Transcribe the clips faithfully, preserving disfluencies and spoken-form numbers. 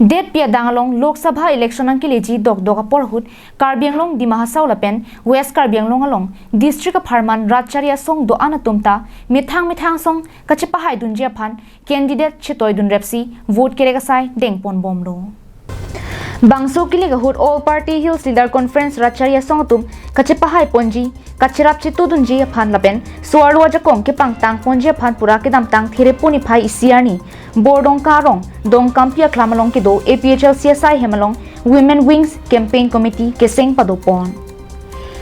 Detpi adang along Lok Sabha election nangkeleji dokdok apor ahut Karbi Anglong, Dima Hasao lapen West Karbi Anglong along district apharman ratchari asong do-an atum ta methang methang asong kachepahaidunji aphan candidate chetoidunrepsi vote kerek asai dengponbomlo. Bangso kelek ahut All Party Hills Leader Conference ratchari asong atum kachepahaiponji, kacherap chetudunji aphan lapen so-arlo ajakong kepangtangponji aphan pura kedamtang Therepon niphai isi arni Bordongka arong Dongkampi Akhlam along kedo A P H L C asai hem along Women Wings Campaign Committee keseng padopon.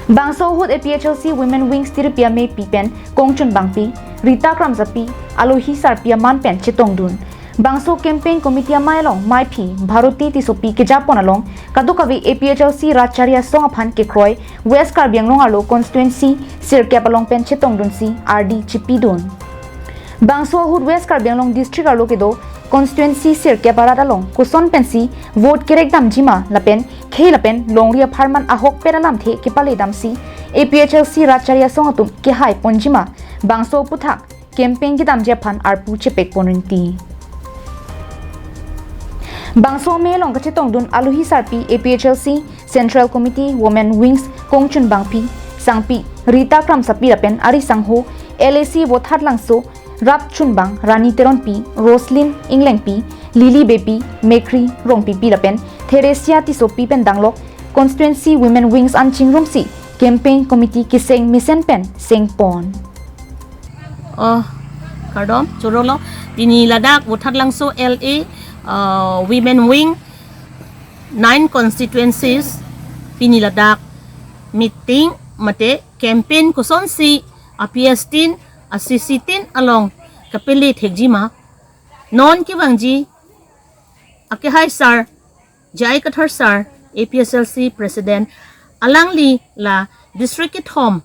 Bangso ahut A P H L C Women Wings tiripi ameipi pen Kongchunbangpi, Rita Kramsapi, Alohi Sarpi aman pen chetongdun. Bangso Campaign Committee amei along meiphi Bharati Tissopi kejapon along kadokave A P H L C ratchari asong aphan kekroi West Karbi Anglong arlo constituency sirkep along pen chetongdunsi ardi chipidun. Bangso ahut West Karbi Anglong district arlo kedo constituency sirkep arat along koson pensi vote kerekdamjima lapen khei lapen longri apharman ahokpet alamthe kepaledamsi A P H L C ratchari asong atum kehaiponjima bangso aputhak campaign kedamji aphan arpu chepekpon rinti. Bangso amei along kachetongdun Alohi Sarpi, A P H L C Central Committee Women Wings Kongchunbangpi, Sangpi Rita Kramsapi lapen ari sangho L A C Vothatlangso Rapchunbang Rani Teronpi, Roslyn Englengpi, Lily Beypi, Mekri Rongpipi lapen Theresia Tissopi pen danglok constituency Women Wings an chingrumsi campaign committee keseng mesen pen sengpon. Oh, kardom, chorolo. Pini ladak Vothatlangso L A, uh, Women Wing, nine constituencies, pini ladak meeting mate campaign kosonsi a P S tin, a C C tin along kapele thekjima. Non kevangji akehai sar, J I Kathar sar, A P H L C President, alangli la district kethom,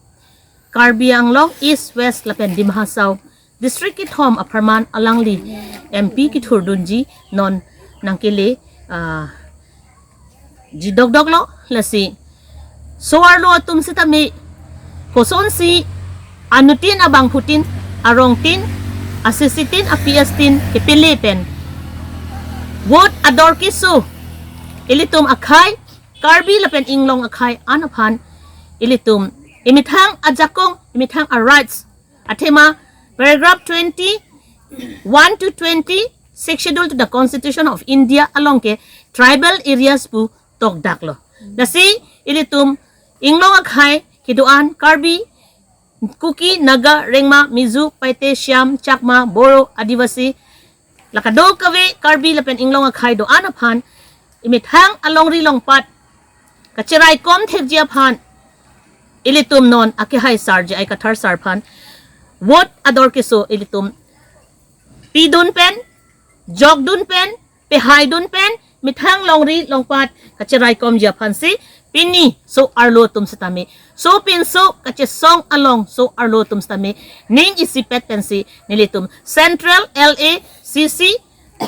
Karbi Anglong East, West lapen Dima Hasao district kethom apharman alangli M P kethurdunji non nangkele, ah, ji dokdoklo. Lasi so-arlo atum sitame kosonsi anuttin, abangphutin, arongtin, a C C tin, a P S tin kepele pen vote ador keso ilitum akhei, Karbi lapen inglong akhei an aphan ilitum imethang ajakong, imethang a rights, athema paragraph twenty-one to twenty, Sixth Schedule to the Constitution of India along ke tribal areas pu tokdaklo. Lasi ilitum inglong akhei kedo-an Karbi, Kuki, Naga, Rengma, Mizo, Paite, Shyam, Chakma, Boro, Adivasi, la kadokave Karbi lapen inglong akhei do-an aphan imethang alongri longpat kacheraikom thekji aphan ilitum non akehai sar J I Kathar sar aphan vote ador keso ilitum pidun pen, jokdun pen, pehaidun pen, methang longri longpat kacheraikomji aphansi pini so-arlo atum sitame, sopinso kachesong along so-arlo atum sitame ning isipet pensi nelitum Central L A C C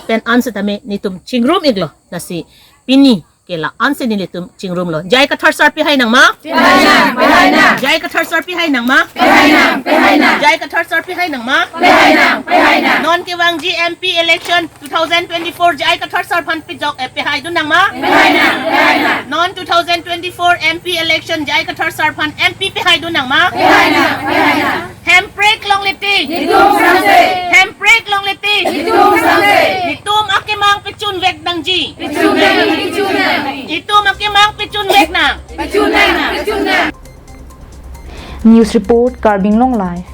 pen an sitame netum chingrum-iklo. Lasi pini ke la-ansi nelitum chingrumlo. J I Kathar sar pehai nangma? Pehai nang, pehai nang. J I Kathar sar pehai nangma? Pehai nang, pehai nang. J I Kathar sar pehai nangma? Pehai nang, pehai nang. Non kevangji M P election two thousand twenty-four J I Kathar sar aphan pejok, eh, pehaidun nangma? Pehai nang, pehai nang. Non two thousand twenty-four M P election J I Kathar sar aphan M P pehaidun nangma? Pehai nang, pehai nang. Hemprek longle te. Netum sangse. Hemprek longle te. Netum sangse. Netum akemang pechunvek nangji. Pechun nang, pechun nang. Netum akemang pechunvek nang. Pechun nang, pechun nang. News report, Karbi Anglong Live.